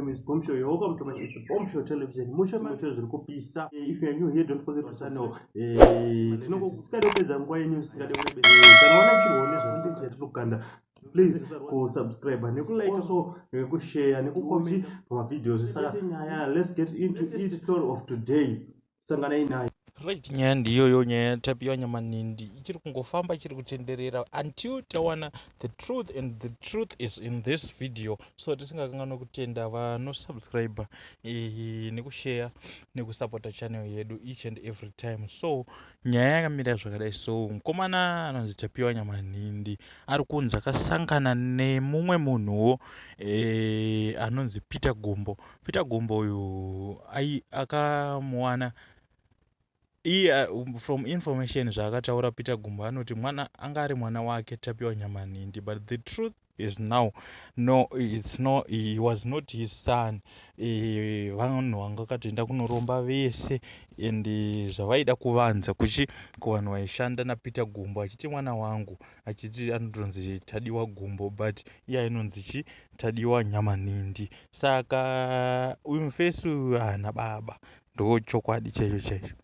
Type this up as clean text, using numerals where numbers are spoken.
Name is Bomb Show. You're welcome to my It's Bomb Show Television. Musho musho zviri kupisa. If you are new here, don't forget to channel. Tinongosingade kupedza nguva yenyu, singade kurebesa. Kana wanakirwawo nezvatinenge chatiri please kusubscribe, nekulike, also nekushare, nekucomment pamavideos. Saka nyaya, let's get into each story of today. Sanganai nayo. Right, nyaya ndiyoyo, nyaya yaTapiwa Nyamanindi ichiri kungofamba, ichiri kutenderera until tawana the truth, and the truth is in this video. So tisingakanganwa kutenda vanosubscribe, nekushare, nekusapota channel yedu each and every time. So nyaya yakamira zvakadai. So mukomana anonzi Tapiwa Nyamanindi ari kunzi akasangana nemumwe munhuwo anonzi Peter Gumbo. Peter Gumbo uyu akamuwana iye, from information zvaakataura Peter Gumbo, anoti mwana anga ari mwana wake Tapiwa Nyamanindi, but the truth is now, no, it's no, he was not his son. Vanhu vanga vakatoenda kunoromba vese and zvavaida kuvanza kuchi kuvanhu vaishanda naPeter Gumbo, achiti mwana wangu, achiti anotonzi Tadiwa Gumbo, but iye ainonzi chi Tadiwa Nyamanindi. Saka uyu mufesu haana baba, ndo chokwadi chaicho chaicho.